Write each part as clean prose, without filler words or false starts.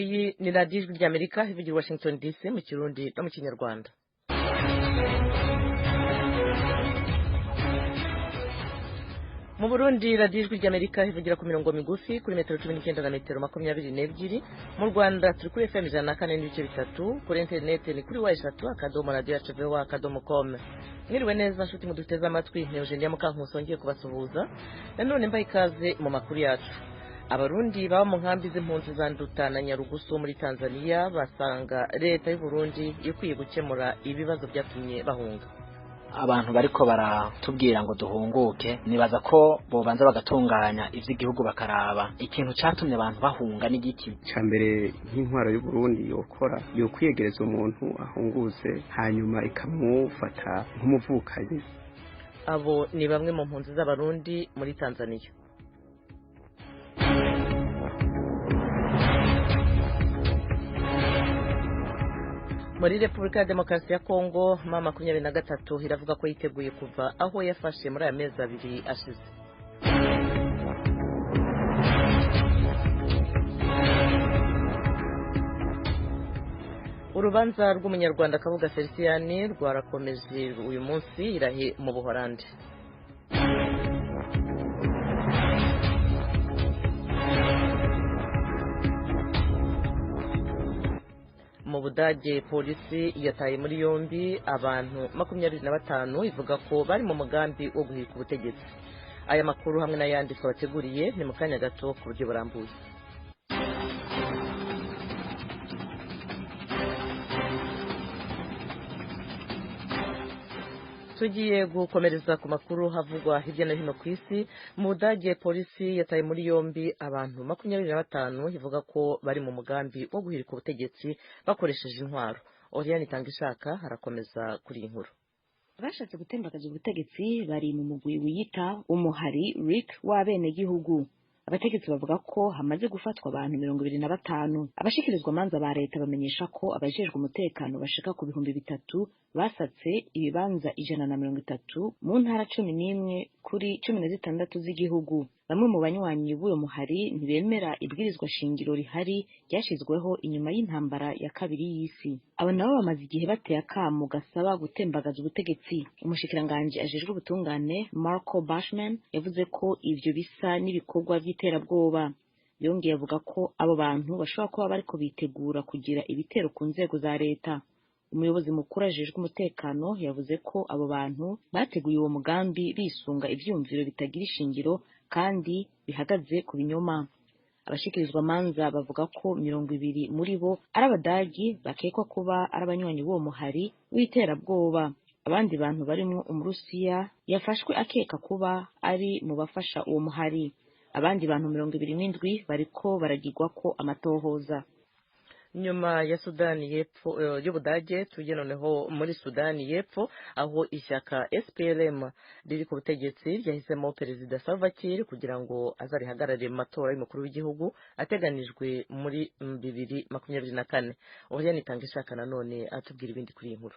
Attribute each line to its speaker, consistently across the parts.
Speaker 1: Iyi ni Radiyo Ijwi ry'Amerika ivugira i Washington DC mu Kirundi no mu Kinyarwanda. Mu Burundi, Radiyo Ijwi ry'Amerika ivugira ku mirongo migufi kuri metero 19 na metero 22. Mu Rwanda turi kuri FM 104.3, kuri interineti ni kuri w3.radioyacuvoa.com. Mwiriwe neza nshuti muduteze amatwi, ni Eugenia Mukankusi ngiye kubasuhuza nanone mbaha ikaze mu makuru yacu. Abarundi baba mu nkambi z'impunzi za Nduta na Nyarugusu muri Tanzania basanga leta y'u Burundi ikwiye gukemura ibibazo byatumye bahunga.
Speaker 2: Abantu bariko baratubwira ngo duhunguke, nibaza ko bobanza bagatunganya ivy'igihugu, bakaraba ikintu catumye abantu bahunga n'igiki.
Speaker 3: Ca mbere nk'intwaro y'u Burundi yokora, yokwiyegereza umuntu ahunguze, hanyuma ikamufata nk'umuvukanyi.
Speaker 1: Abo ni bamwe mu mpunzi z'Abarundi muri Tanzania. Muri Repubulika ya Demokarasi ya Kongo, ma 23 iravuga ko yiteguye kuva aho yafashe muri aya mezi 2 ashize. Urubanza rw'Umunyarwanda Kabuga Felicien rwarakomeje uyu munsi irahe mu Buholandi. Mu Budage, polisi yataye muri yombi abantu 25 ivuga ko bari mu mugambi wo guhirika ubutegetsi. Aya makuru hamwe n'ayandi twabateguriye ni mu kanya gato ku buryo burambuye. Tugiye gukomereza ku makuru havugwa hirya no hino ku isi. Mu Budage, polisi yataye muri yombi abantu 25 ivuga ko bari mu mugambi wo guhirika ubutegetsi bakoresheje intwaro. Oriane Itangishaka harakomeza kuri iyi nkuru.
Speaker 4: Abashatse gutembagaza ubutegetsi bari mu mugwi wiyita umuhari RIC w'abenegihugu. Abategetsi bavuga ko hamaze gufatwa abantu 25. Abashikirizwa amanza ba leta bamenyesha ko abajejwe umutekano bashika ku 3000 basatse ibibanza 130 mu ntara 11 kuri 16 z'igihugu. Bamwe mu banywanyi b'uyo muhari ntibemera ibwirizwa shingiro rihari ryashizweho inyuma y'intambara ya kabiri y'isi. Abo nabo bamaze igihe bateye akamo gasaba gutembagaza ubutegetsi. Umushikiranganji ajejwe ubutungane Marco Bashman yavuze ko ivyo bisa n'ibikorwa vy'iterabwoba. Yongeye avuga ko abo bantu bashobora kuba bariko bitegura kugira ibitero ku nzego za leta. Umuyobozi mukuru ajejwe umutekano yavuze ko abo bantu bateguye uwo mugambi bisunga ivyiyumviro bitagira ishingiro kandi bihagaze ku binyoma. Abashikirizwa amanza bavuga ko 20 muri bo ari Abadagi bakekwa kuba ari abanywanyi b'uwo muhari w'iterabwoba. Abandi bantu barimwo Umurusiya yafashwe akeka kuba ari mu bafasha uwo muhari. Abandi bantu 27 bariko baragirwako amatohoza.
Speaker 1: Nyuma ya Sudani y'Epfo y'Ubudage, tujye noneho muri Sudani y'Epfo aho ishyaka SPLM riri ku butegetsi ryahisemo Perezida Salva Kiir kugira ngo azarihagararire mu matora y'umukuru w'igihugu ateganijwe muri 2024. Oriane Itangishaka nanone atubwira ibindi kuri iyi nkuru.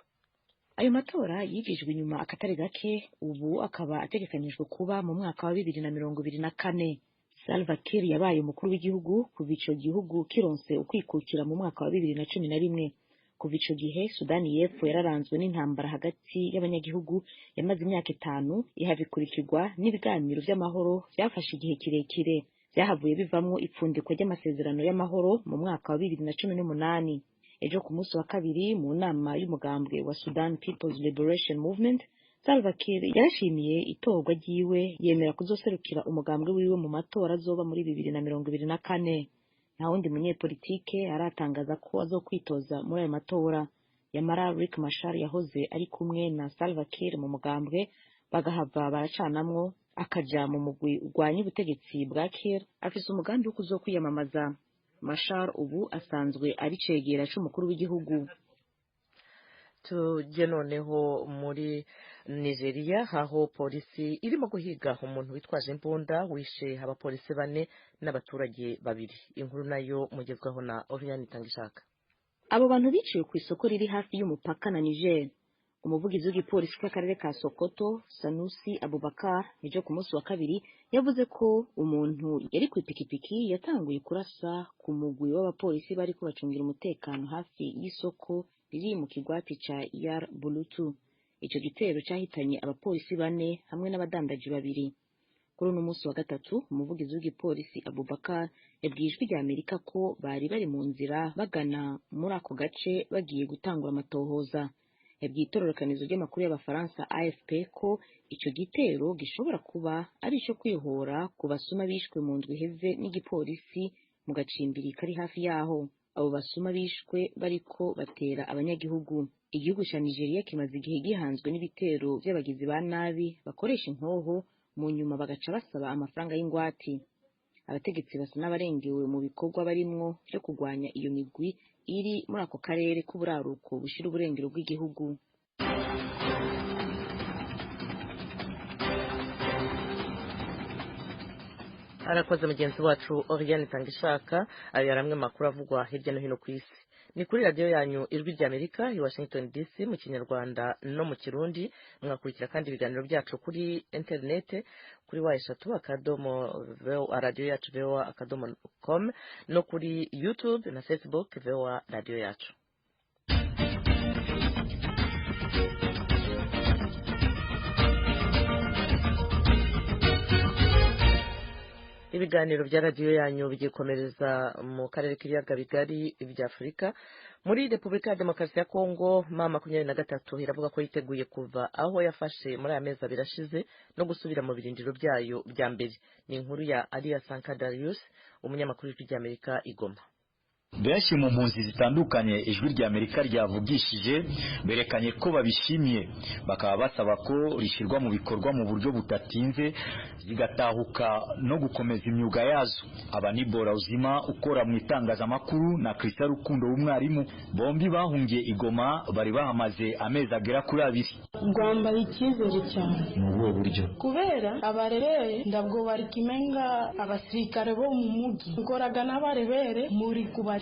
Speaker 4: Ayo matora yigijwe inyuma akatari gake, ubu akaba ategekanijwe kuba mu mwaka wa 2024. Salva Kiir yabaye umukuru w'igihugu kuva ico gihugu kironse ukwikukira mu mwaka wa 2011. Kuva ico gihe Sudani y'Epfo yararanzwe n'intambara hagati y'abanyagihugu yamaze imyaka 5, ihabikurikirwa n'ibiganiro vy'amahoro vyafashe igihe kirekire. Vyahavuye bivamwo ipfundikwa ry'amasezerano y'amahoro mu mwaka wa 2018. Ejo ku munsi wa kabiri, mu nama y'umugambwe wa Sudan People's Liberation Movement, Salva Kiir yarashimiye itorwa ryiwe, yemera kuzoserukira umugambwe wiwe mu matora azoba muri 2024. Nta wundi munyepolitike aratangaza ko azokwitoza muri ayo matora. Yamara Riek Machar yahoze ari kumwe na Salva Kiir mu mugambwe, bagahava baracanamwo akaja mu mugwi urwanya ubutegetsi bwa Kiir, afise umugambi wo kuzokwiyamamaza. Machar ubu asanzwe ari cegera c'umukuru w'igihugu.
Speaker 1: Tujye noneho muri Nigeria aho polisi irimo guhiga umuntu witwaje imbunda wishe abapolisi 4 n'abaturage 2. Inkuru nayo mugezwaho na Oriane Itangishaka.
Speaker 4: Abo bantu biciwe ku isoko riri hafi y'umupaka na Niger. Umuvugizi w'igipolisi cy'akarere ka Sokoto, Sanusi Abubakar, ejo ku munsi wa kabiri yavuze ko umuntu yari ku ipikipiki yatanguye kurasa ku mugwi w'abapolisi bariko bacungira umutekano hafi y'isoko riri mu kigwati ca Yar Bulutu. Ico gitero cahitanye abapolisi bane hamwe n'abadandaji babiri. Kuri uno munsi wa gatatu, umuvugizi w'igipolisi Abubakar yabwiye Ijwi rya Amerika ko bari bari mu nzira bagana muri ako gace bagiye gutangura amatohoza. Yabwiye itororokanizo ry'amakuru y'Abafaransa AFP ko ico gitero gishobora kuba ari ico kwihora ku basuma bishwe mu ndwi iheze n'igipolisi mu gacimbiri kari hafi yaho. Abo basuma bishwe bariko batera abanyagihugu. Igihugu ca Nigeria kimaze igihe gihanzwe n'ibitero vy'abagizi ba nabi bakoresha inkoho, mu nyuma bagaca basaba amafaranga y'ingwati. Abategetsi basa n'abarengewe mu bikorwa barimwo vyo kurwanya iyo migwi iri muri ako karere k'uburaruko bushira uburengero bw'igihugu.
Speaker 1: Arakoze mugenzi wacu Oriane Tangishaka. Ayo yari amwe makuru avugwa hirya no hino ku isi. Ni kuri radiyo yanyu Ijwi rya Amerika i Washington DC mu Kinyarwanda no mu Kirundi. Mwakurikira kandi ibiganiro byacu kuri interinete kuri w.radiyoyacu.voa.com no kuri YouTube na Facebook VOA radiyo yacu. Ibiganiro bya radiyo yanyu bigikomereza mu karere k'ibiyaga bigari bya Afurika. Muri Repubulika ya Demokarasi ya Kongo, M23 iravuga ko yiteguye kuva aho yafashe muri aya mezi abiri ashize no gusubira mu birindiro byayo bya mbere. Ni inkuru ya Alia Sankadarius, umunyamakuru w'Ijwi ry'Amerika i Goma.
Speaker 5: Benshi mu mpunzi zitandukanye Ijwi rya Amerika ryavugishije berekanye ko babishimye, bakaba basaba ko rishyirwa mu bikorwa mu buryo butatinze, zigatahuka no gukomeza imyuga yazo. Aba ni Bora Uzima ukora mu itangazamakuru na Christian Rukundo w'umwarimu, bombi bahungiye i Goma, bari bahamaze amezi agera kuri abiri.
Speaker 6: Rwambaye icyizere cyane
Speaker 5: Mu buhe buryo?
Speaker 6: Kubera abarebere ndabwo bari kimenga abasirikare bo mu mugi nkoraga n'abarebere muri kubarinya,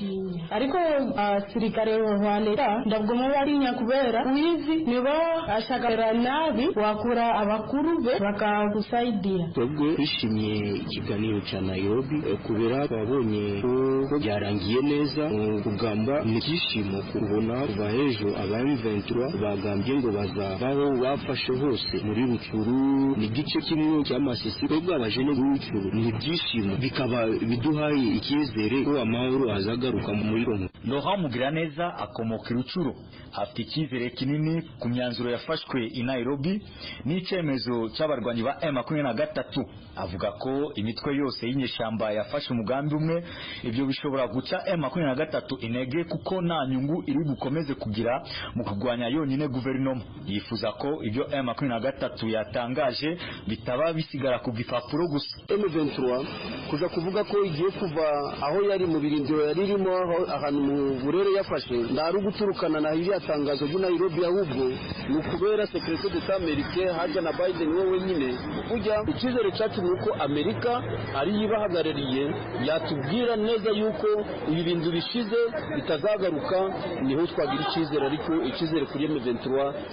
Speaker 6: ariko abasirikare ba leta ndabwo mubarinya kubera wizi niba ashakara nabi wakura abakuru be bakagusaidia.
Speaker 7: Twebwe twishimiye ikiganiro cya Nairobi kubera twabonye ko byarangiye neza. Kugamba ni ibyishimo kubona kuva ejo aba M23 bagambye ngo bazabaho bafashe hose muri Rucuru ni igice kimwe cy'Amasisi. Twebwe abajene b'Rucuru ni ibyishimo, bikaba biduhaye icyizere ko amahoro azagaruka muri Kongo.
Speaker 5: Laurent Mugiraneza akomoka i Rucuru, afite icyizere kinini ku myanzuro yafashwe i Nairobi n'icyemezo cy'abarwanyi ba M23. Avuga ko imitwe yose y'inyeshyamba yafashe umugambi umwe, ibyo bishobora guca M23 intege kuko nta nyungu iri bukomeze kugira mu kurwanya yonyine guverinoma. Yifuza ko ibyo M23 yatangaje bitaba bisigara ku gipapuro gusa.
Speaker 7: M23 kuza kuvuga ko igiye kuva aho yari mu birindiro yari irimo ahantu mu burere yafashe, ndari guturukana na iriya tangazo ry'i Nairobi, ahubwo ni ukubera secrétaire d'État américain haja na Biden we wenyine. Burya icyizere cyacu ni uko Amerika ari ibahagarariye yatubwira neza yuko ibi bintu bishize bitazagaruka, niho twagira icyizere. Ariko icyizere kuri M23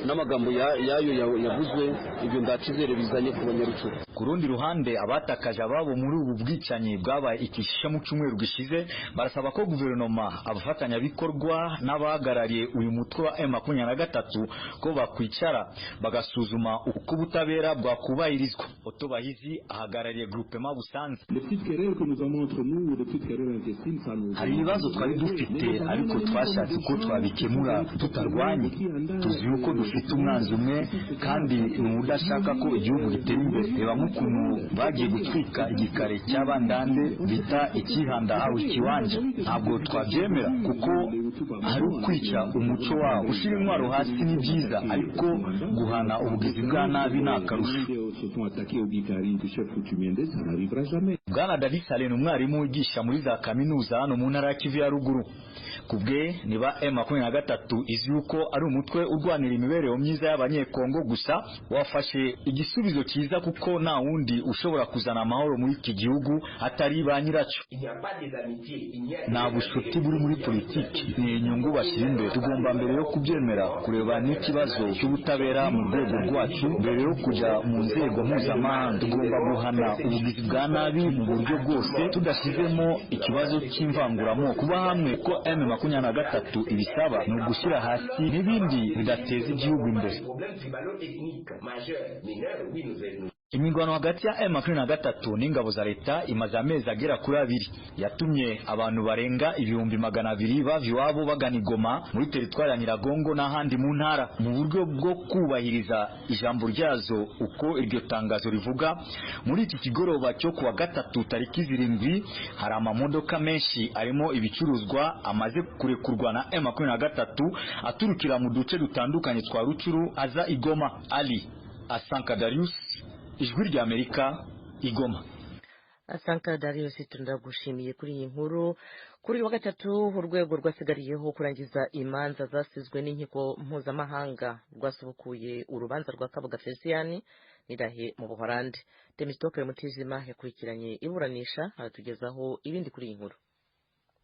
Speaker 7: n'amagambo yayo yavuzwe, ibyo nda cyizere bizanye ku Banyarucuru.
Speaker 5: Ku rundi ruhande, abatakaje ababo muri ubu bwicanyi bwabaye ikishisha mu cyumweru gishize barasaba ko guverinoma, abafatanyabikorwa n'abahagarariye uyu mutwe wa M23 ko bakwicara bagasuzuma uko ubutabera bwakubahirizwa. Otto Bahizi ahagarariye groupement Busanza. Hari ibibazo twari dufite ariko twashatse ko twabikemura tutarwanye. Tuzi yuko dufite umwanzi umwe kandi ni udashaka ko igihugu gitera imbere. Reba nk'ukuntu bagiye gutwika igikare cy'abandande bita ikihanda hawe ikiwanja. Ntabwo twabyemera kuko ari ukwica umuco wabo. Gushyira intwaro hasi ni byiza, ariko guhana ubugizi bwa nabi ni akarusho. Bwana David Sale ni umwarimu wigisha muri za kaminuza hano mu ntara ya Kivu ya ruguru. Kubwe niba M23 izi yuko ari umutwe urwanira imibereho myiza y'abanyekongo gusa, wafashe igisubizo cyiza kuko nta wundi ushobora kuzana amahoro muri iki gihugu atari ba nyiracyo. Nta bushuti buri muri politiki, ni inyungu bashyira imbere. Tugomba mbere yo kubyemera kureba n'ikibazo cy'ubutabera mu rwego rwacu mbere yo kujya mu nzego mpuzamahanga. Tugomba guhana ubugizi bwa nabi mu buryo bwose tudashyizemo ikibazo cy'imvanguramoko. Kuba hamwe ko M23 ibisaba ni ugushyira hasi n'ibindi bidateza igihugu imbere. Imigwano hagati ya M23 n'ingabo za leta imaze amezi agera kuri 2 yatumye abantu barenga 200,000 bava iwabo bagana Goma muri teritwari ya Nyiragongo n'ahandi mu ntara, mu buryo bwo kubahiriza ijambo ryazo uko iryo tangazo rivuga. Muri iki kigoroba cyo kuwa gatatu tariki 7 hari amamodoka menshi arimo ibicuruzwa amaze kurekurwa na M23 aturukira mu duce dutandukanye twa Rucuru aza Igoma. Ali Asanka Darius, Ijwi rya Amerika, Igoma.
Speaker 1: Asanka Darius, turagushimiye kuri iyi nkuru. Kuri wa gatatu urwego rwasigariyeho kurangiza imanza zasizwe n'inkiko mpuzamahanga rwasubukuye urubanza rwa Kabuga Felician nirahe mu Buholandi. Temitoke Mutijima yakurikiranye iburanisha, aratugezaho ibindi kuri iyi nkuru.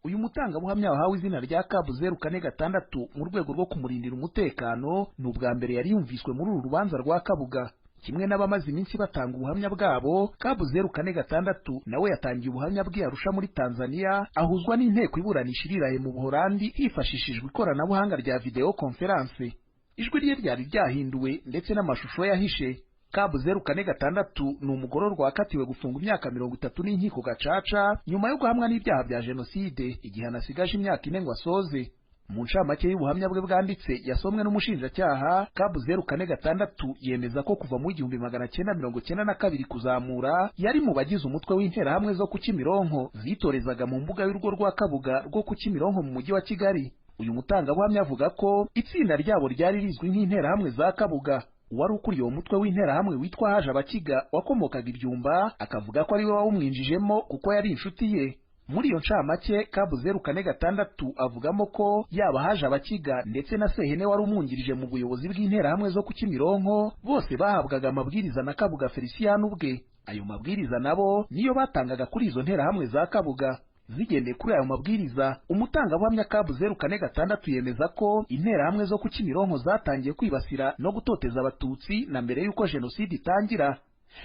Speaker 8: Uyu mutangabuhamya wahawe izina rya Kabu 046 mu rwego rwo kumurindira umutekano ni ubwa mbere yari yumviswe muri uru rubanza rwa Kabuga. Kimwe n'abamaze iminsi batanga ubuhamya bwabo, Kabu 046 nawe yatangiye ubuhamya bwe Arusha muri Tanzania, ahuzwa n'inteko iburanisha iriraye mu Buholandi hifashishijwe ikoranabuhanga rya video conference. Ijwi rye ryari ryahinduwe ndetse n'amashusho yahishe. Kabu 046 ni umugororwa wakatiwe gufunga imyaka 30 n'inkiko gacaca nyuma yo guhamwa n'ibyaha bya jenoside, igihe anasigaje imyaka 4 ngo asoze. Mu ncamake y'ubuhamya bwe bwanditse yasomwe n'umushinjacyaha, Kabu 046 yemeza ko kuva mu 1992 kuzamura yari mu bagize umutwe w'interahamwe zo ku Kimironko zitorezaga mu mbuga y'urugo rwa Kabuga rwo ku Kimironko mu mujyi wa Kigali. Uyu mutangabuhamya avuga ko itsinda ryabo ryari rizwi nk'interahamwe za Kabuga. Uwari ukuriye uwo mutwe w'interahamwe witwa Haje Abakiga wakomokaga Ibyumba, akavuga ko ari we wawumwinjijemo kuko yari inshuti ye. Muri iyo ncamake Kabu 046 avugamo ko yaba Haje Abakiga ndetse na Sehene wari umwungirije mu buyobozi bw'interahamwe zo ku Kimironko bose bahabwaga amabwiriza na Kabuga Felician ubwe. Ayo mabwiriza nabo niyo batangaga kuri izo nterahamwe za Kabuga. Zigendeye kuri ayo mabwiriza, umutangabuhamya Kabu 046 yemeza ko interahamwe zo ku Kimironko zatangiye kwibasira no gutoteza Abatutsi na mbere y'uko jenoside itangira.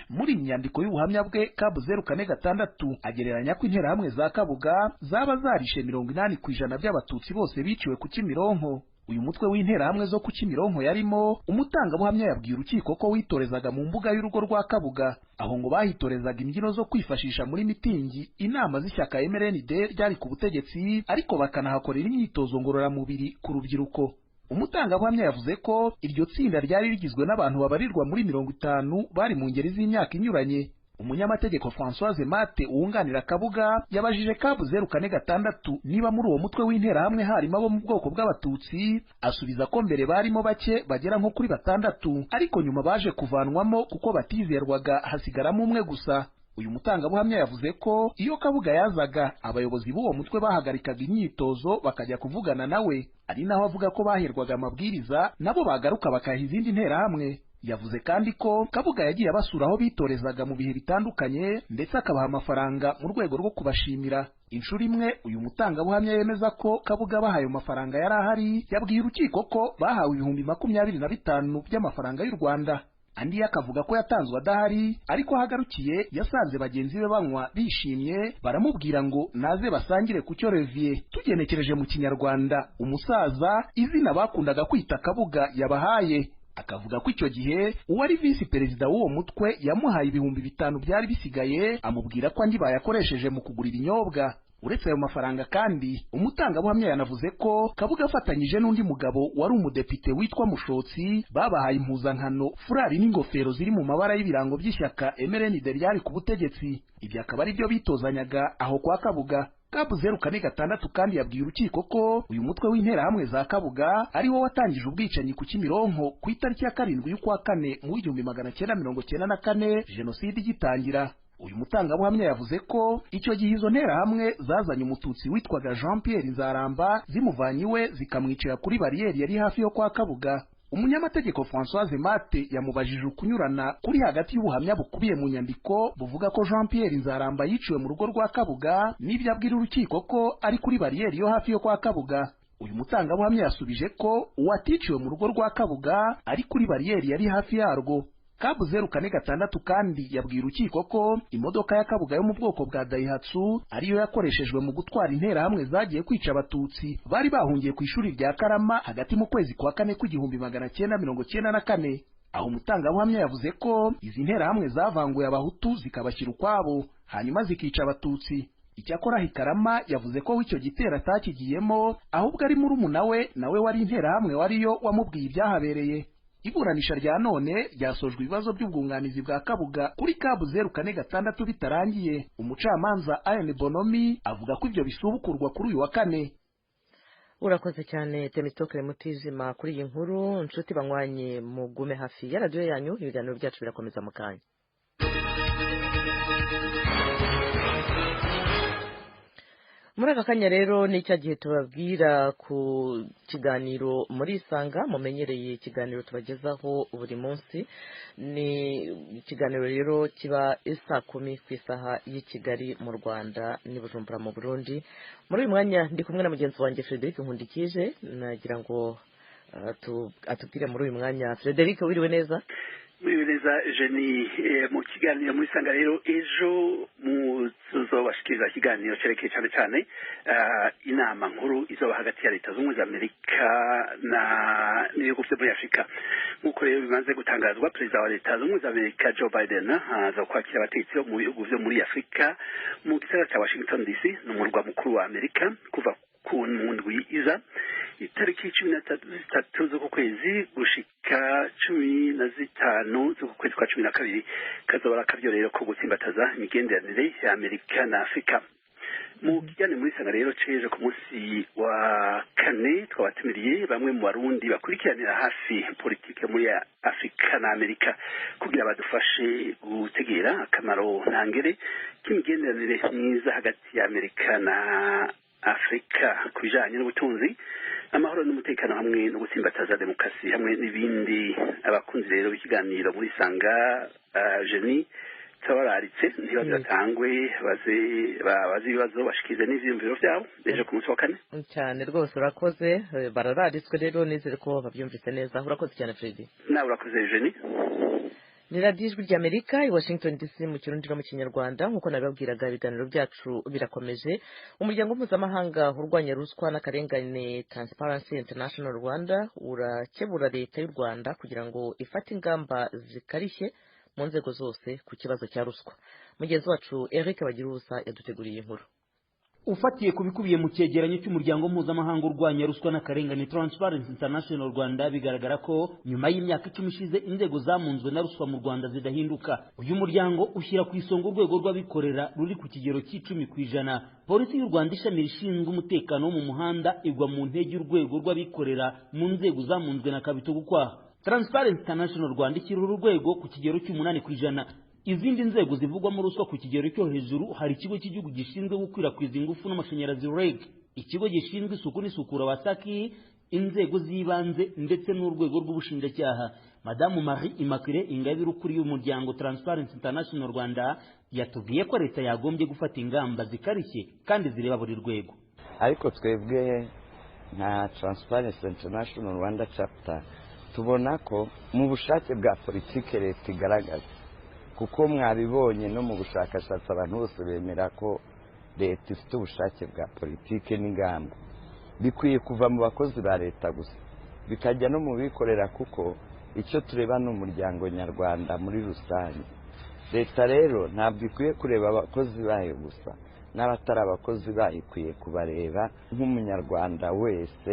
Speaker 8: Muri inyandiko y'ubuhamya bwe, Kabu 046 agereranya ko interahamwe za Kabuga zaba zarishe 80% by'Abatutsi bose biciwe ku Kimironko. Uyu mutwe w'interahamwe zo ku Kimironko yarimo, umutangabuhamya yabwiye urukiko ko witorezaga mu mbuga y'urugo rwa Kabuga, aho ngo bahitorezaga imbyino zo kwifashisha muri mitingi, inama z'ishyaka MRND ryari ku butegetsi, ariko bakanahakorera imyitozo ngororamubiri ku rubyiruko. Umutangabuhamya yavuze ko iryo tsinda ryari rigizwe n'abantu babarirwa muri 50 bari mu ngeri z'imyaka inyuranye. Umunyamategeko Françoise Mate wunganira Kabuga yabajije Kabu 046 niba muri uwo mutwe w'interahamwe harimo abo mu bwoko bw'Abatutsi, asubiza ko mbere barimo bake bagera nko kuri 6, ariko nyuma baje kuvanwamo kuko batizerwaga hasigaramo umwe gusa. Uyu mutangabuhamya yavuze ko iyo Kabuga yazaga abayobozi b'uwo mutwe bahagarikaga imyitozo bakajya kuvugana nawe, ari naho avuga ko baherwaga amabwiriza nabo bagaruka bakaha izindi nterahamwe. Yavuze kandi ko Kabuga yagiye abasura aho bitorezaga mu bihe bitandukanye ndetse akabaha amafaranga mu rwego rwo kubashimira. Inshuro imwe uyu mutangabuhamya yemeza ko Kabuga bahaye amafaranga yari ahari, yabwiye urukiko ko bahawe 25,000 by'amafaranga y'u Rwanda. Andi akavuga ko yatanzwe adahari, ariko ahagarukiye yasanze bagenzi be banywa bishimye, baramubwira ngo naze basangire ku cyo Revier. Tugenekereje mu Kinyarwanda, umusaza izina bakundaga kwita Kabuga yabahaye. Akavuga ko icyo gihe uwari visi perezida w'uwo mutwe yamuhaye 5,000 byari bisigaye, amubwira ko andi bayakoresheje mu kugura ibinyobwa. Uretse ayo mafaranga kandi, umutangabuhamya yanavuze ko Kabuga afatanyije n'undi mugabo wari umudepite witwa Mushotsi babahaye impuzankano, furari n'ingofero ziri mu mabara y'ibirango by'ishyaka MRND ryari ku butegetsi. Ibyo akaba ari byo bitozanyaga aho kwa Kabuga. Kabu 046 kandi yabwiye urukiko ko uyu mutwe w'interahamwe za Kabuga ari wo watangije ubwicanyi ku Kimironko ku itariki ya 7 y'ukwa 4 mu 1994 jenoside igitangira. Uyu mutangabuhamya yavuze ko icyo gihe izo nterahamwe zazanye umututsi witwaga Jean Pierre Nzaramba, zimuvanye iwe zikamwicira kuri bariyeri yari hafi yo kwa Kabuga. Umunyamategeko Françoise Mate yamubajije ukunyurana kuri hagati y'ubuhamya bukubiye mu nyandiko buvuga ko Jean Pierre Nzaramba yiciwe mu rugo rwa Kabuga n'ibyo abwira urukiko ko ari kuri bariyeri yo hafi yo kwa Kabuga. Uyu mutangabuhamya yasubije ko uwaticiwe mu rugo rwa Kabuga ari kuri bariyeri yari hafi yarwo. Kabu 046 kandi yabwiye urukiko ko imodoka ya Kabuga yo mu bwoko bwa Daihatsu ariyo yakoreshejwe mu gutwara interahamwe zagiye kwica abatutsi bari bahungiye ku ishuri rya Karama hagati mu kwezi kwa kane k'1994. Aho umutangabuhamya yavuze ko izi nterahamwe zavanguye abahutu zikabashyira ukwabo hanyuma zikica abatutsi. Icyakora Hikarama yavuze ko icyo gitero atakigiyemo, ahubwo ari murumuna we nawe wari interahamwe wariyo wamubwiye ibyahabereye. Iburanisha rya none ryasojwe ibibazo by'ubwunganizi bwa Kabuga kuri Kabu 046 bitarangiye. Umucamanza Ayen Bonomi avuga ko ibyo bisubukurwa kuri uyu wa kane.
Speaker 1: Urakoze cyane Temitoke Mutijima kuri iyi nkuru. Nshuti banywanye, mugume hafi ya radiyo yanyu, ibiganiro byacu birakomeza mu kanya. Muri aka kanya rero ni cya gihe tubabwira ku kiganiro muri Isanga mumenyereye, ikiganiro tubagezaho buri munsi. Ni ikiganiro rero kiba isaa 10 ku isaha y'i Kigali mu Rwanda n'i Bujumbura mu Burundi. Muri uyu mwanya ndi kumwe na mugenzi wanjye Frederic Nkundikije, nagira ngo atubwire muri uyu mwanya. Frederic, wiriwe neza?
Speaker 9: Mwiriwe neza Jenny. Mu kiganiro muri Isanga rero ejo muzobashikiriza ikiganiro cerekeye cyane cyane inama nkuru izoba hagati ya Leta Zunze Ubumwe za Amerika na n'ibihugu vyo muri Afurika. Nk'uko rero bimaze gutangazwa, perezida wa Leta Zunze Ubumwe za Amerika Joe Biden aza kwakira abategetsi bo mu bihugu vyo muri Afurika mu gisagara ca Washington DC, n'umurwa mukuru wa Amerika, kuva ku ndwi iza itariki 13 z'uku kwezi gushika 15 z'uku kwezi kwa 12. Kazoba akaryo rero ko gutsimbataza imigenderanire ya Amerika na Afurika. Mu kiganiro muri Isanga rero cejo ku munsi wa kane twabatumiriye bamwe mu barundi bakurikiranira hafi politike muri Afurika na Amerika kugira badufashe gutegera akamaro ntangere k'imigenderanire myiza hagati ya Amerika na Afrika ku bijanye n'ubutunzi, amahoro n'umutekano hamwe no gutsimbataza demokarasi hamwe n'ibindi. Abakunzi rero b'ikiganiro muri Isanga Jenny tubararitse ntibaze batangwe baze babaze ibibazo bashikize n'ivyiyumviro vyabo ejo ku munsi wa kane.
Speaker 1: Cyane rwose urakoze, barararitswe rero, nizere ko babyumvise neza. Urakoze cyane Fredy.
Speaker 9: Nawe urakoze Jenny.
Speaker 1: Ni radiyo Ijwi ry'Amerika i Washington DC mu Kirundi no mu Kinyarwanda. Nk'uko nabibabwiraga, ibiganiro byacu birakomeje. Umuryango mpuzamahanga urwanya ruswa n'akarengane Transparency International Rwanda urakebura leta y'u Rwanda kugira ngo ifate ingamba zikarishye mu nzego zose ku kibazo cya ruswa. Mugenzi wacu Eric Bagirubusa yaduteguriye inkuru.
Speaker 10: Ufatiye ku bikubiye mu cyegeranyo cy'umuryango mpuzamahanga urwanya ruswa n'akarengane Transparency International Rwanda, bigaragara ko nyuma y'imyaka 10 ishize inzego zamunzwe na ruswa mu Rwanda zidahinduka. Uyu muryango ushyira ku isonga urwego rw'abikorera ruri ku kigero c'10%. Polisi y'u Rwanda ishami rishinzwe umutekano wo mu muhanda igwa mu ntege y'urwego rw'abikorera mu nzego zamunzwe na Kabito gukwaha. Transparency International Rwanda ishyira uru rwego ku kigero c'8%. Izindi nzego zivugwamo ruswa ku kigero cyo hejuru hari ikigo cy'igihugu gishinzwe gukwirakwiza ingufu n'amashanyarazi REG, ikigo gishinzwe isuku n'isukura WASAC, inzego z'ibanze ndetse n'urwego rw'ubushinjacyaha. Madamu Marie Immaculée Ingabire ukuriye umuryango Transparency International Rwanda yatubwiye ko leta yagombye gufata ingamba zikarishye kandi zireba buri rwego.
Speaker 11: Ariko twebwe nka Transparency International Rwanda chapter tubona ko mu bushake bwa politike leta igaragaza, kuko mwabibonye no mu bushakashatsi abantu bose bemera ko leta ifite ubushake bwa politike n'ingamba, bikwiye kuva mu bakozi ba leta gusa bikajya no mu bikorera, kuko icyo tureba ni umuryango nyarwanda muri rusange. Leta rero ntabwo ikwiye kureba abakozi bayo gusa, n'abatari abakozi bayo ikwiye kubareba nk'umunyarwanda wese.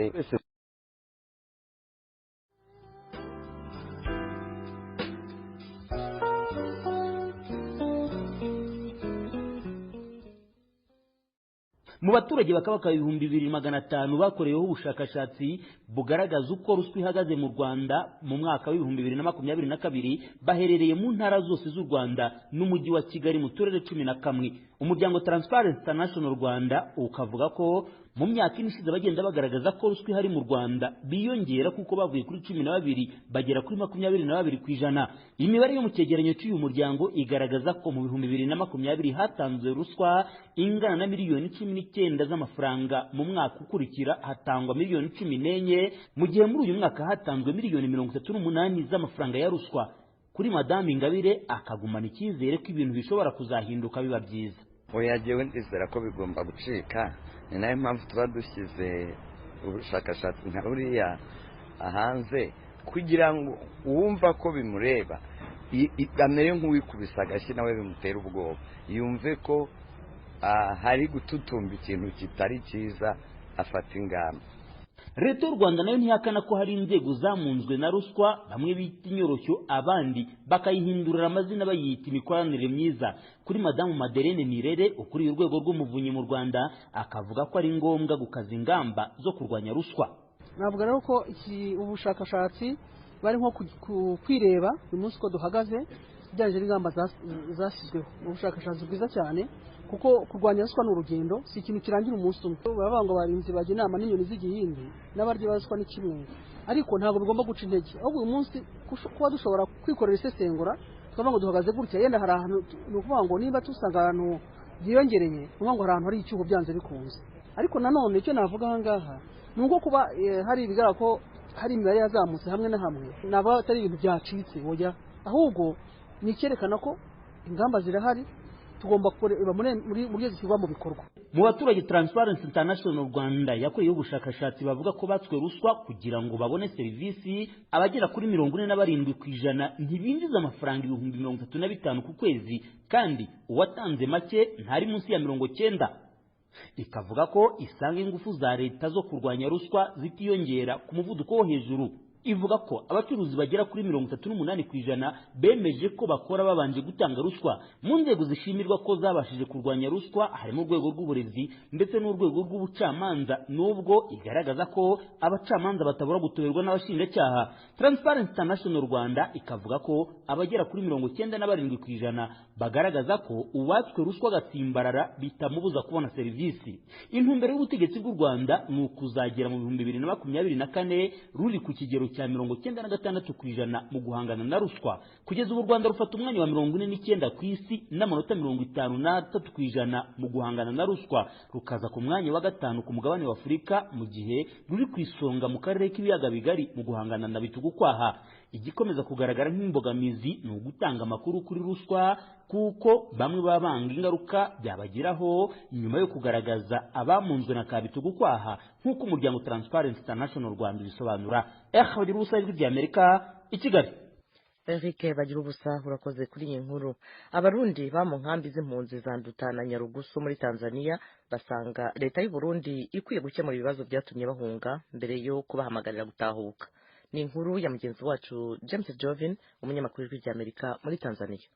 Speaker 10: Mu baturage bakabaka 2500 bakoreweho ubushakashatsi bugaragaza uko ruswa ihagaze mu Rwanda mu mwaka wa 2022, baherereye mu ntara zose z'u Rwanda n'umujyi wa Kigali mu turere 11. Umuryango Transparency International Rwanda ukavuga ko mu myaka ine ishize bagenda bagaragaza ko ruswa ihari mu Rwanda biyongera, kuko bavuye kuri 12 bagera kuri 22%. Imibare yo mu cyegeranyo cy'uyu muryango igaragaza ko mu 2020 hatanzwe ruswa ingana na miliyoni 19 z'amafaranga, mu mwaka ukurikira hatangwa miliyoni 14, mu gihe muri uyu mwaka hatanzwe miliyoni 38 z'amafaranga ya ruswa. Kuri Madame Ingabire akagumana icyizere ko ibintu bishobora kuzahinduka biba byiza.
Speaker 11: Oya, jyewe ndizera ko bigomba gucika. Ni nayo mpamvu tuba dushyize ubushakashatsi nka buriya hanze, kugira ngo uwumva ko bimureba amere nk'uwikubise agashyi, nawe bimutera ubwoba, yumve ko hari gututumba ikintu kitari cyiza, afata ingamba.
Speaker 10: Leta y'u Rwanda nayo ntihakana ko hari inzego zamunzwe na ruswa, bamwe bita inyoroshyo, abandi bakayihindurira amazina bayita imikoranire myiza. Kuri Madamu Madeleine Nirere ukuriye urwego rw'umuvunyi mu Rwanda, akavuga ko ari ngombwa gukaza ingamba zo kurwanya ruswa.
Speaker 12: Navuga rero ko ubushakashatsi bari nko kwireba uyu munsi uko duhagaze bijyanye n'ingamba zashyizweho. Ni ubushakashatsi bwiza cyane, kuko kurwanya ruswa ni urugendo, si ikintu kirangira umunsi umwe. Baravuga ngo abarinzi bajya inama n'inyoni z'igihindi n'abarya ba ruswa ni kimwe, ariko ntabwo bigomba guca intege. Ahubwo uyu munsi kuba dushobora kwikorera isesengura tukavuga ngo duhagaze gutya, yenda hari ahantu, ni ukuvuga ngo niba dusanga ahantu byiyongereye, ni ukuvuga ngo hari ahantu hari icyuho byanze bikunze. Ariko nanone icyo navuga aha ngaha ni uko kuba hari ibigaragara ko hari imibare yazamutse hamwe na hamwe, naba atari ibintu byacitse, oya, ahubwo ni icyerekana ko ingamba zirahari, tugomba kureba muri buryo zishyirwa mu bikorwa.
Speaker 10: Mu baturage Transparency International Rwanda yakoreyeho ubushakashatsi bavuga ko batswe ruswa kugira ngo babone serivisi, abagera kuri 47% ntibinjiza amafaranga 35,000 ku kwezi, kandi uwatanze make ntari munsi ya 90. Ikavuga ko isanga ingufu za leta zo kurwanya ruswa zitiyongera ku muvuduko wo hejuru. Ivuga ko abacuruzi bagera kuri 38% bemeje ko bakora babanje gutanga ruswa. Mu nzego zishimirwa ko zabashije kurwanya ruswa harimo urwego rw'uburezi ndetse n'urwego rw'ubucamanza, nubwo igaragaza ko abacamanza batabura gutoberwa n'abashinjacyaha. Transparency International Rwanda ikavuga ko abagera kuri 97% bagaragaza ko uwatswe ruswa agatsimbarara bitamubuza kubona serivisi. Intumbero y'ubutegetsi bw'u Rwanda ni ukuzagera mu 2024 ruri ku kigero cya 96% mu guhangana na ruswa. Kugeza ubu u Rwanda rufata umwanya wa 49 ku isi n'amanota 53% mu guhangana na ruswa, rukaza ku mwanya wa 5 ku mugabane wa Afurika, mu gihe ruri ku isonga mu karere k'ibiyaga bigari mu guhangana na bitugukwaha. Igikomeza kugaragara nk'imbogamizi ni ugutanga amakuru kuri ruswa, kuko bamwe babanga ingaruka byabagiraho nyuma yo kugaragaza abamunzwe na kabitugukwaha, nk'uko umuryango Transparency International Rwanda ubisobanura. Bagira ubusa, Ijwi ry'Amerika i Kigali.
Speaker 1: Eric bagira ubusa, urakoze kuri iyi nkuru. Abarundi ba mu nkambi z'impunzi za Nduta na Nyarugusu muri Tanzania basanga leta y'u Burundi ikwiye gukemura ibibazo byatumye bahunga mbere yo kubahamagarira gutahuka. Ni inkuru ya mugenzi wacu James Jovin, umunyamakuru w'Ijwi ry'Amerika muri Tanzania.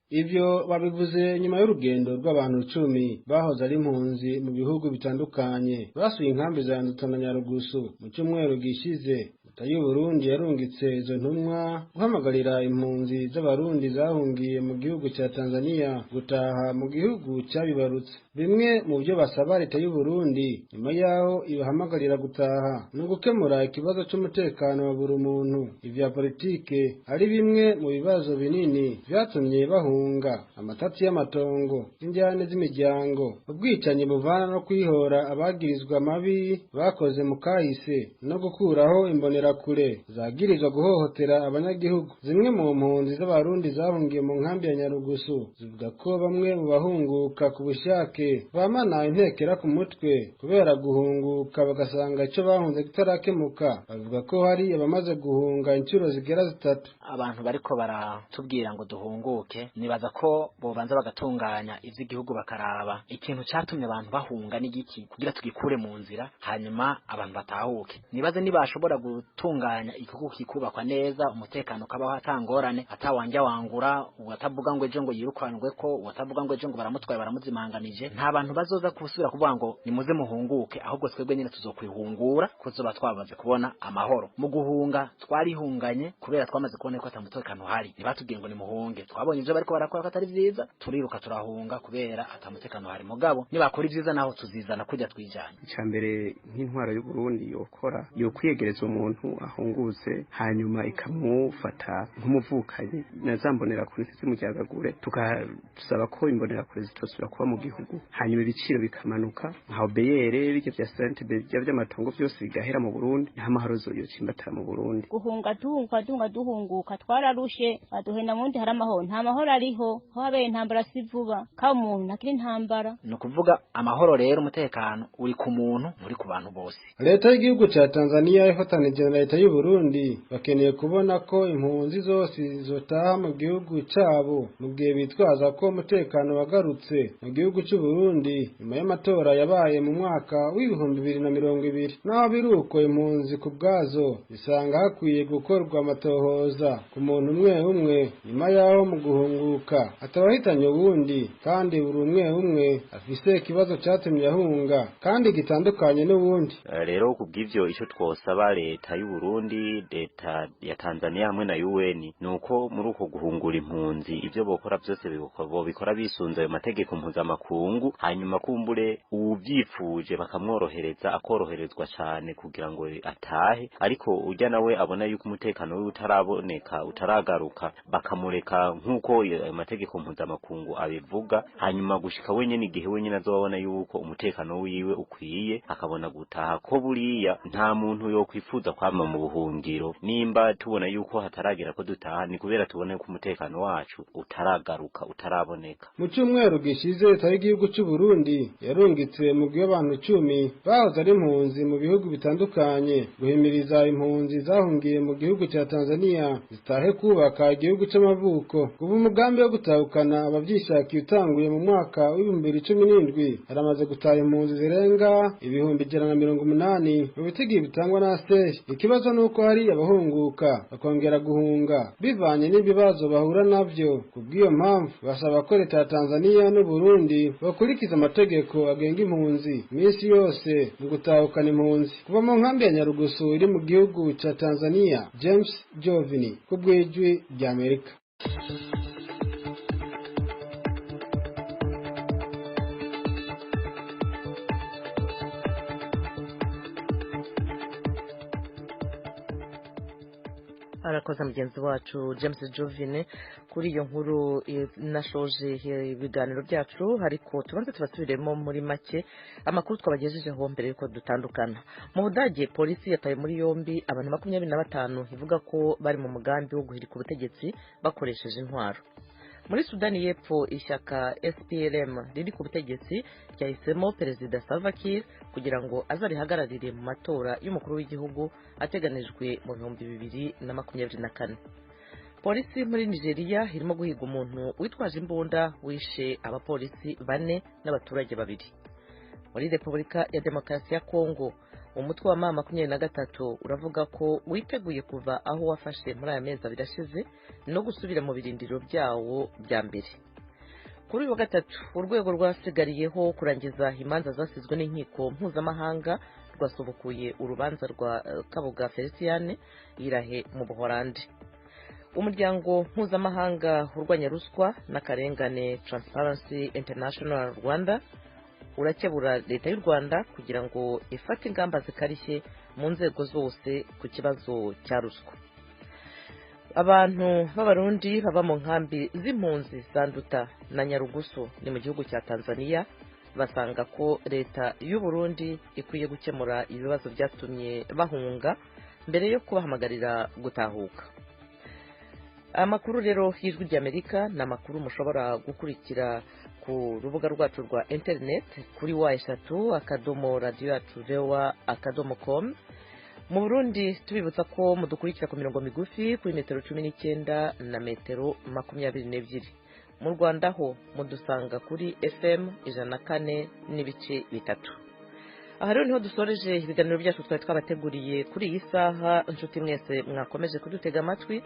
Speaker 13: Ivyo babivuze nyuma y'urugendo rw'abantu 10 bahoze ari impunzi mu bihugu bitandukanye basuye inkambi za Nduta na Nyarugusu mu cyumweru gishize. Leta y'u Burundi yarungitse izo ntumwa guhamagarira impunzi z'abarundi zahungiye mu gihugu cya Tanzania gutaha mu gihugu cyabibarutse. Bimwe mu byo basaba leta y'u Burundi nyuma yaho ibahamagarira gutaha ni ugukemura ikibazo cy'umutekano wa buri muntu, ivya politike ari bimwe mu bibazo binini vyatumye bahunga, amatati y'amatongo, injyane z'imiryango, ubwicanyi buvana no kwihora abagirizwa amabi bakoze mu kahise, no gukuraho imbonerakure zagirizwa guhohotera abanyagihugu. Zimwe mu mpunzi z'abarundi zahungiye mu nkambi ya Nyarugusu zivuga ko bamwe mu bahunguka ku bushake bamana intekera ku mutwe kubera guhunguka bagasanga icyo bahunze kitarakemuka. Bavuga ko hari abamaze guhunga inshuro zigera 3.
Speaker 2: Abantu bariko baratubwira ngo duhunguke, Nibaza ko bobanza bagatunganya ivy'igihugu, bakaraba ikintu catumye abantu bahunga n'igiki kugira tugikure mu nzira, hanyuma abantu batahuke. Nibaze nibashobora gutunganya igihugu kikubakwa neza, umutekano ukabaho atangorane, atawanja wangura, uwatavuga ngo ejo ngo yirukanwe, ko uwatavuga ngo ejo ngo baramutwaye baramuzimanganije. Nta bantu bazoza kusubira kuvuga ngo nimuze muhunguke, ahubwo twebwe nyine tuzokwihungura kuzoba twamaze kubona amahoro. Mu guhunga twarihunganye kubera twamaze kubona ko atamutekano uhari. Ntibatubwiye ngo nimuhunge, twabonye ivyo bariko barakora ko atari vyiza, turiruka turahunga kubera atamutekano uhari. Mugabo nibakora ivyiza naho tuzizana kujya twijanye.
Speaker 3: Icambere nk'intwaro y'u Burundi yokora, yokwiyegereza umuntu ahunguze, hanyuma ikamufata nk'umuvukanyi, na za mbonerakure ntizimuryagagure, tugasaba ko imbonerakure zitosubira kuba mu gihugu, hanyuma ibiciro bikamanuka nka obeyere bijya vya sente bijya by'amatongo byose bigahera mu Burundi, nta mahoro yocimbatara mu Burundi.
Speaker 14: Guhunga duhunga duhunga duhunguka twararushe, baduhenda mu ndi hari amahoro, nta mahoro ariho, aho habeye intambara si vuba ka umuntu ntakiri intambara.
Speaker 2: Ni ukuvuga amahoro rero, umutekano uri ku muntu, uri ku bantu bose.
Speaker 13: Leta y'igihugu ca Tanzania ifatanije na leta y'u Burundi bakeneye kubona ko impunzi zose zotaha mu gihugu cabo, mu gihe bitwaza ko umutekano wagarutse mu gihugu c'u Burundi nyuma y'amatora yabaye mu mwaka w'2020. Naho biruko, impunzi ku bwazo zisanga hakwiye gukorwa amatohoza ku muntu umwe umwe nyuma y'aho mu guhunguka atabahitanye uwundi, kandi buri umwe umwe afise ikibazo catumye ahunga kandi gitandukanye n'uwundi.
Speaker 15: Rero kubw'ivyo, ico twosaba leta y'u Burundi, leta ya Tanzania hamwe na UN nuko muri uko guhungura impunzi, ivyo bokora byose bobikora bisunze ayo mategeko mpuzamakungu, hanyuma kumbure uwuvyifuje bakamworohereza, akoroherezwa cane kugira ngo atahe, ariko urya nawe abona yuko umutekano wiwe utaraboneka, utaragaruka, bakamureka nk'uko ayo mategeko mpuzamakungu abivuga, hanyuma gushika wenyene igihe wenyene azobona yuko umutekano wiwe ukwiye akabona gutaha. Ko buriya nta muntu yokwifuza kwama mu buhungiro. Nimba tubona yuko hataragera ko dutaha, ni kubera tubona yuko umutekano wacu utaragaruka, utaraboneka.
Speaker 13: Mu cyumweru gishize, leta y'igihugu cy'u Burundi yarungitse mu w'abantu 10 bahoze ari impunzi mu bihugu bitandukanye guhimiriza impunzi zahungiye mu gihugu cya Tanzania zitahe kubaka igihugu c'amavuko. Kuva umugambi wo gutahukana abavyishakiye utanguye mu mwaka w'2017, haramaze gutaha impunzi zirenga 180,000 mu bitigi bitangwa na ASER. Ikibazo nuko hari abahunguka bakongera guhunga bivanye n'ibibazo bahura navyo. Kubw'iyo mpamvu basaba ko leta ya Tanzania n'u Burundi bakurikiza amategeko agenga impunzi iminsi yose mu gutahukana impunzi. Kuva mu nkambi ya Nyarugusu iri mu gihugu ca Tanzania, James Jovini ku bw'Ijwi rya Amerika.
Speaker 1: Arakoze mugenzi wacu James Jovine kuri iyo nkuru. Nashoje ibiganiro byacu, ariko tubanze tubasubiremo muri make amakuru twabagejejeho mbere yuko dutandukana. Mu Budage, polisi yataye muri yombi abantu 25 ivuga ko bari mu mugambi wo guhirika ubutegetsi bakoresheje intwaro. Muri Sudani y'Epfo, ishyaka SPLM riri ku butegetsi ryahisemo Perezida Salva Kiir kugira ngo azarihagararire mu matora y'umukuru w'igihugu ateganijwe mu 2024. Polisi muri Nigeria irimo guhiga umuntu witwaje imbunda wishe abapolisi bane n'abaturage babiri. Muri Repubulika ya Demokarasi ya Kongo, umutwe wa M23 uravuga ko witeguye kuva aho wafashe muri aya mezi 2 ashize no gusubira mu birindiro byawo bya mbere. Kuri uyu wa gatatu, urwego rwasigariyeho kurangiza imanza zasizwe n'inkiko mpuzamahanga rwasubukuye urubanza rwa Kabuga Feliciane Irahe mu Buholandi. Umuryango mpuzamahanga urwanya ruswa n'akarengane Transparency International Rwanda urakebura leta y'u Rwanda kugira ngo ifate ingamba zikarishye mu nzego zose ku kibazo cya ruswa. Abantu b'Abarundi baba mu nkambi z'impunzi za Nduta na Nyarugusu ni mu gihugu cya Tanzania basanga ko leta y'u Burundi ikwiye gukemura ibibazo byatumye bahunga mbere yo kubahamagarira gutahuka. Amakuru rero y'Ijwi ry'Amerika ni amakuru mushobora gukurikira ku rubuga rwacu rwa internet kuri www.radioyacuvoa.com. Mu Burundi, tubibutsa ko mudukurikira ku mirongo migufi kuri metero 19 na metero 22. Mu Rwanda ho mudusanga kuri FM 104.3. Aha rero niho dusoreje ibiganiro byacu twari twabateguriye kuri iyi saha. Inshuti mwese mwakomeje kudutega amatwi,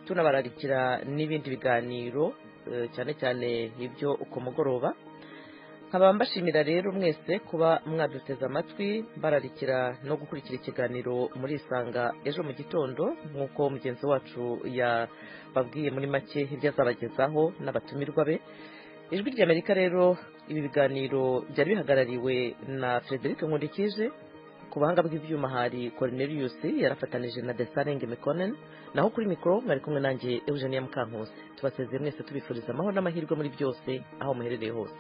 Speaker 1: tunabararikira n'ibindi biganiro, cyane cyane ibyo ku mugoroba. Nkaba mbashimira rero mwese kuba mwaduteze amatwi, bararikira no gukurikira ikiganiro muri Isanga ejo mu gitondo, nk'uko mugenzi wacu yababwiye muri make ibyo azabagezaho n'abatumirwa be. Ijwi ry'Amerika rero, ibi biganiro byari bihagarariwe na Frederic Nkundikije, ku buhanga bw'ibyuma hari Cornelius yarafatanije na Desarengue Mekonnen, naho kuri mikoro mwari kumwe nanjye Eugenia Mukankusi. Tubasezeye mwese tubifuriza amahoro n'amahirwe muri byose aho muherereye hose.